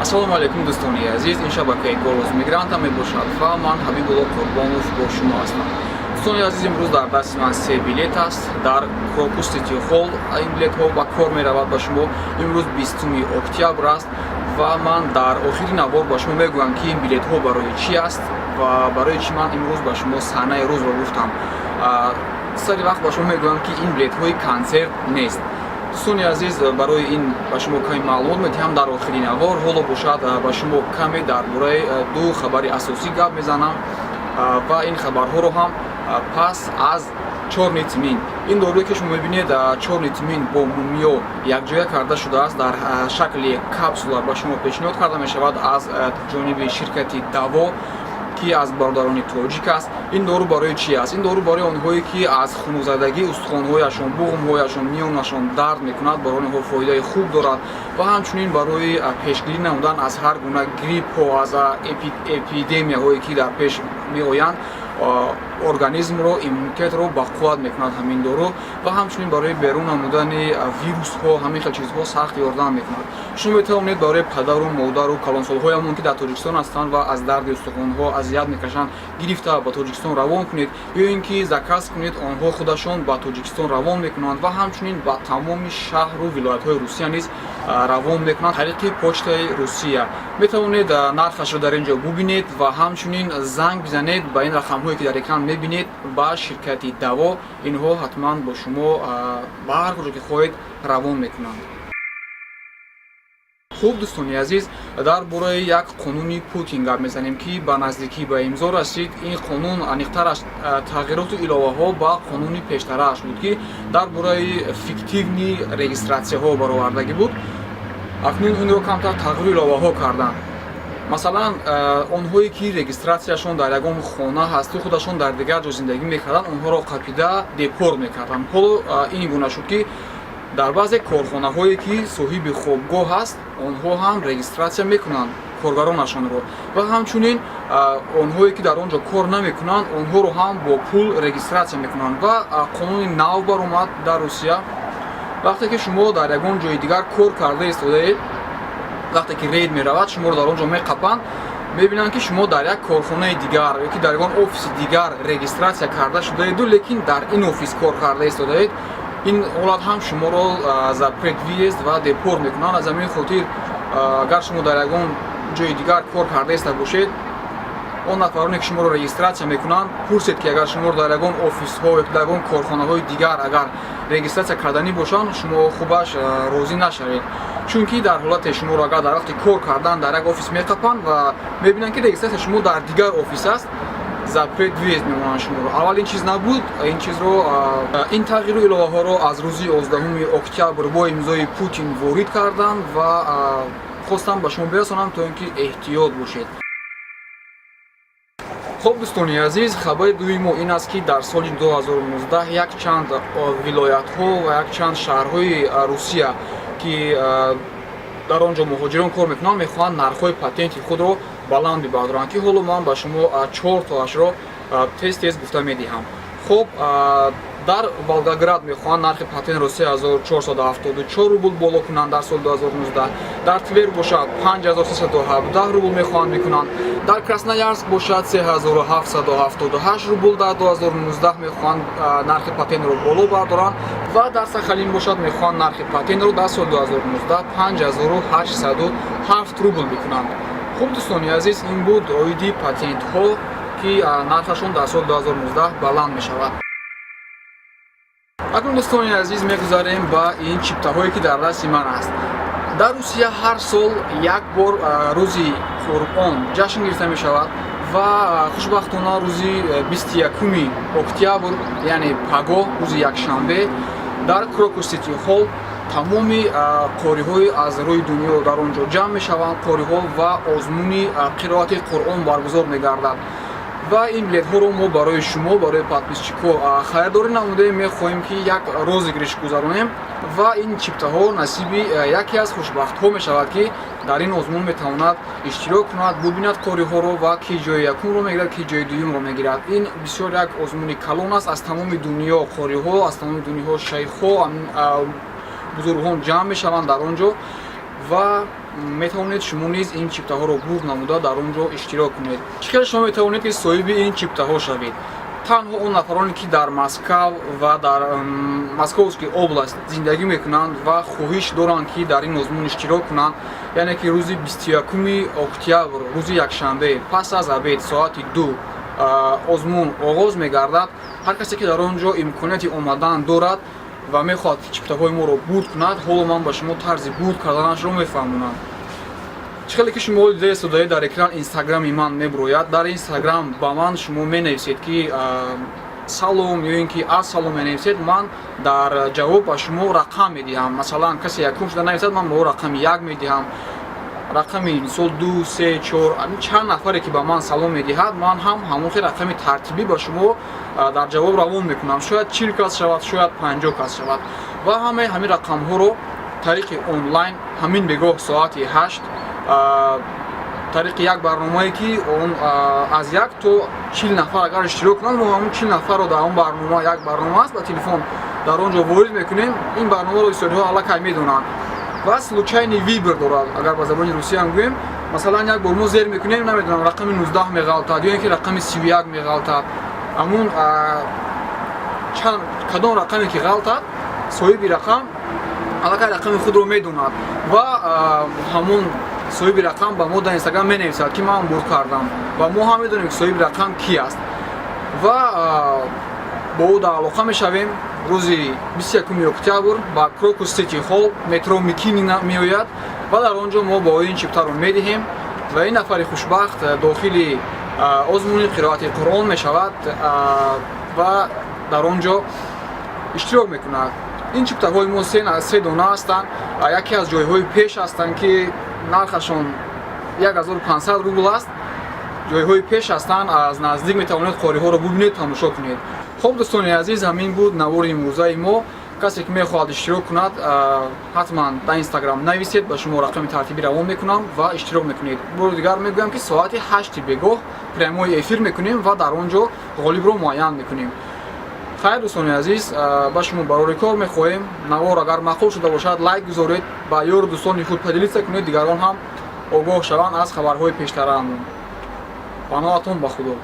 Ассалому алайкум, дӯстони азиз! Ин шабакаи «Голос мигранта» мебошад ва ман, Ҳабибулло Қурбонов, бо шумо ҳастам. Дӯстони азиз, имрӯз дар дасти ман се билет аст. Дар Крокус Сити Холл ин билетҳо ба кор меравад ба шумо. Имрӯз 20 октябр аст ва ман дар охири навор ба шумо мегӯям, ки ин билетҳо барои чӣ аст ва барои чӣ ман имрӯз ба шумо санаи рӯзро гуфтам. Сари вақт ба шумо мегӯям, ки ин билетҳои консерт нест. Дӯстони азиз, барои ин ба шумо каме маълумот медиҳам дар охири навор. Ҳоло бошад, ба шумо каме дар бораи ду хабари асосӣ гап мезанам ва ин хабарҳоро ҳам пас аз чёрный тмин. Ин доруе, ки шумо мебинед, чёрный тмин бо мумиё якҷоя карда шудааст, дар шакли капсула ба шумо пешниҳод карда мешавад аз ҷониби ширкати «Даво», ки аз бародарони тоҷик аст. Ин дору барои чӣ аст? Ин дору барои онҳое, ки аз хунукзадагӣ устухонҳояшон, буғумҳояшон, миёнашон дард мекунад, барои онҳо фоидаи хуб дорад ва ҳамчунин барои пешгирӣ намудан аз ҳар гуна гриппҳо, аз эпидемияҳое, ки дар пеш меоянд, организмро, иммунитетро ба қувват мекунад ҳамин дору ва ҳамчунин барои берун намудани вирусҳо, ҳамин хел чизҳо сахт ёрдам мекунад. Шумо метавонед барои падару модару калонсолҳоямон, ки дар Тоҷикистон ҳастанд ва аз дарди устухонҳо азият мекашанд, гирифта ба Тоҷикистон равон кунед ё ин ки заказ кунед, онҳо худашон ба Тоҷикистон равон мекунанд ва ҳамчунин ба тамоми шаҳру вилоятҳои Русия низ равон мекунанд тариқи почтаи Русия. Метавонед нархашро дар ин ҷо бубинед ва ҳамчунин занг бизанед ба ин рақамҳое, ки дар экран мебинед, ба ширкати «Даво». Инҳо ҳатман бо шумо ба ҳар куҷо ки хоҳед равон мекунанд. Хуб, дӯстони азиз, дар бораи як қонуни Путин гап мезанем, ки ба наздикӣ ба имзо расид. Ин қонун, аниқтараш, тағйироту иловаҳо ба қонуни пештарааш буд, ки дар бораи фиктивный регистратсияҳо баровардагӣ буд. Акнун инро камтар тағйиру иловаҳо карданд. Масалан, онҳое, ки регистратсияшон дар ягон хона ҳасту худашон дар дигар ҷо зиндагӣ мекарданд, онҳоро қапида депорт мекарданд. Ҳоло ин гуна шуд, ки дар баъзе корхонаҳое, ки соҳиби хобгоҳ ҳаст, онҳо ҳам регистратсия мекунанд коргаронашонро ва ҳамчунин онҳое, ки дар он ҷо кор намекунанд, онҳоро ҳам бо пул регистратсия мекунанд. Ва қонуни нав баромад дар Русия: вақте ки шумо дар ягон ҷои дигар кор карда истодаед, вақте ки рейд меравад, шуморо дар он ҷо меқапанд, мебинанд, ки шумо дар як корхонаи дигар ё ки дар ягон офиси дигар регистратсия карда шудаеду, лекин дар ин офис кор карда истодаед, ин ҳолат ҳам шуморо запрет въезд ва депорт мекунанд. Аз ҳамин хотир, агар шумо дар ягон ҷои дигар кор карда иста бошед, он нафароне, ки шуморо регистратсия мекунанд, пурсед, ки агар шуморо дар ягон офисҳо ё дар ягон корхонаҳои дигар агар регистратсия карданӣ бошанд, шумо хубаш розӣ нашавед, чунки дар ҳолате шуморо агар дар вақти кор кардан дар як офис меқапанд ва мебинанд, ки регистратсия шумо дар дигар офис аст, запрет въезд мемонанд шуморо. Аввал ин чиз набуд. Ин чизро, ин тағйиру иловаҳоро аз рӯзи 11 октябр бо имзои Путин ворид карданд ва хостам ба шумо бирасонам, то ин ки эҳтиёт бошед. Хуб, дӯстони азиз, хабари дуюми мо ин аст, ки дар соли 2019 якчанд вилоятҳо ва якчанд шаҳрҳои Русия, ки дар он ҷо муҳоҷирон кор мекунанд, мехоҳанд нархҳои патенти худро баланд бибардоранд, ки ҳоло ман ба шумо чор тоашро тез тез гуфта медиҳам. Хуб, дар Волгоград мехоҳанд нархи патентро 3474 рубл боло кунанд дар соли 2019. Дар Твер бошад, 5317 рубл мехоҳанд мекунанд. Дар Красноярск бошад, 3778 рубл дар 2019 мехоҳанд нархи патентро боло бардоранд ва дар Сахалин бошад, мехоҳанд нархи патентро дар соли 2019 5807 рубл бикунанд. Хуб, дӯстони азиз, ин буд оиди патентҳо, ки нархашон дар соли 2019 баланд мешавад. Акнун, дӯстони азиз, мегузарем ба ин чиптаҳое, ки дар дасти ман аст. Дар Русия ҳар сол як бор рӯзи Қуръон ҷашн гирифта мешавад ва хушбахтона рӯзи 21 октябр, яъне пагоҳ, рӯзи якшанбе, дар Крокус Сити Холл тамоми қориҳои аз рӯи дунё дар он ҷо ҷамъ мешаванд, қориҳо, ва озмуни қироати Қуръон баргузор мегардад. Ва ин билетҳоро мо барои шумо, барои подписчикҳо харидорӣ намудаем. Мехоҳем, ки як розыгрыш гузаронем ва ин чиптаҳо насиби яке аз хушбахтҳо мешавад, ки дар ин озмун метавонад иштирок кунад, бубинад қориҳоро ва ки ҷои якумро мегирад, ки ҷои дуюмро мегирад. Ин бисёр як озмуни калон аст. Аз тамоми дунё қориҳо, аз тамоми дунё шайхҳо, бузургон ҷамъ мешаванд дар он ҷо. Ва метавонед шумо низ ин чиптаҳоро бурд намуда, дар он ҷо иштирок кунед. Чӣ хел шумо метавонед, ки соҳиби ин чиптаҳо шавед? Танҳо он нафароне, ки дар Москав ва дар Московский область зиндагӣ мекунанд ва хоҳиш доранд, ки дар ин озмун иштирок кунанд, яъне ки рӯзи 21 октябр, рӯзи якшанбе, пас аз обед соати 2 озмун оғоз мегардад. Ҳар касе, ки дар он ҷо имконияти омадан дорад ва мехоҳад, ки чиптаҳои моро бурд кунад, ҳоло ман ба шумо тарзи бурд карданашро мефаҳмонам. Чӣ хеле ки шумо дида истодаед, дар экран Инстаграми ман мебурояд. Дар Инстаграм ба ман шумо менависед, ки салом ё ин ки ассалом менависед. Ман дар ҷавоб ба шумо рақам медиҳам. Масалан, касе якум шуда нависад, ман ба ӯ рақами як медиҳам, рақами мисол ду, се, чор. Чанд нафаре ки ба ман салом медиҳад, ман ҳам ҳамон хел рақами тартибӣ ба шумо дар ҷавоб равон мекунам. Шояд 40 кас шавад, шояд 50 кас шавад. Ва ҳамаи ҳамин рақамҳоро тариқи онлайн ҳамин бегоҳ соати 8, тариқи як барномае, ки он аз 1 то 40 нафар агар иштирок кунанд, мо ҳамон 40 нафарро дар он барнома, як барнома аст ба телефон, дар он ҷо ворид мекунем. Ин барномаро бисёриҳо аллакай медонанд ва случайный выбор дорад, агар ба забони русиям гӯем. Масалан, як бор мо зер мекунем, намедонам, рақами 19 меғалтад ё ин ки рақами 31 меғалтад. Ҳамун кадом рақаме ки ғалтад, соҳиби рақам аллакай рақами худро медонад ва ҳамун соҳиби рақам ба мо дар Инстаграм менависад, ки ман бурд кардам, ва мо ҳам медонем, ки соҳиби рақам ки аст, ва бо ӯ дар алоқа мешавем. Рӯзи 21 октябр ба Крокус Сити Холл, метро Микинина меояд ва дар он ҷо мо бо ин чиптаро медиҳем ва ин нафари хушбахт дохили озмуни қироати Қуръон мешавад ва дар он ҷо иштирок мекунад. Ин чиптаҳои мо се дона ҳастанд. Яке аз ҷойҳои пеш ҳастанд, ки нархашон 1500 рубл аст. Ҷойҳои пеш ҳастанд, аз наздик метавонед қориҳоро бубинед, тамошо кунед. Хуб, дӯстони азиз, ҳамин буд навори имрӯзаи мо. Касе ки мехоҳад иштирок кунад, ҳатман дар Инстаграм нависед, ба шумо рақами тартибӣ равон мекунам ва иштирок мекунед. Бори дигар мегӯям, ки соати 8-и бегоҳ прямой эфир мекунем ва дар он ҷо ғолибро муайян мекунем. Хайр, дӯстони азиз, ба шумо барори кор мехоҳем. Навор агар маъқул шуда бошад, лайк гузоред, ба ёру дӯстони худ поделиться кунед, дигарон ҳам огоҳ шаванд аз хабарҳои пештараамон. Паноҳатон ба Худо.